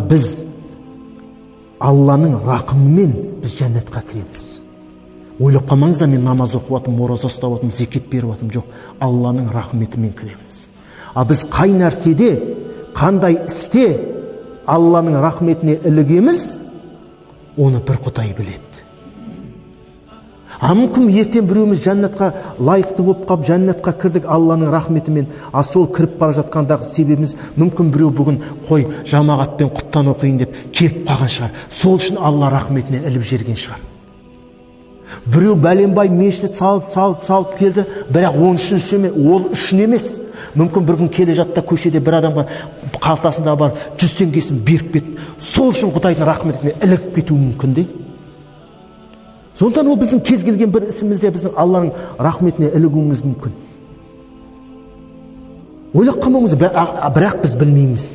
Біз Алланың рақымымен біз жәннатқа кіреміз. Ойлап қалмаңыздар, мен намаз оқып жатырмын, ораза ұстап жатырмын, зекет беріп жатырмын. Жоқ, Алланың рахметімен кіреміз. А біз қай нәрседе, қандай істе Алланың рахметіне ілігеміз, оны бір Құдай біледі. А мүмкін ертең біреуміз жәннатқа лайықты болып қалып, жәннатқа кірдік Алланың рахметімен, а сол кіріп бара жатқандағы себебіміз мүмкін біреу бүгін қой жамағатпен құптан оқиын деп келіп қалған шығар. Сол үшін Алла рахметіне іліп жіберген шығар. Біреу бәленбай мешіт салып, салып, салып келді, бірақ оның үшін емес, ол үшін емес. Мүмкін бір күн келе жатты көшеде бір адамға қалтасында бар 100 теңгесін беріп кетті. Сол үшін Құдайдың рахметіне ілігіп кетуі мүмкін де. Сондықтан ол біздің кез келген бір ісімізде біздің Алланың рахметіне ілігуіміз мүмкін. Ойлап қалмауымыз, бірақ біз білмейміз.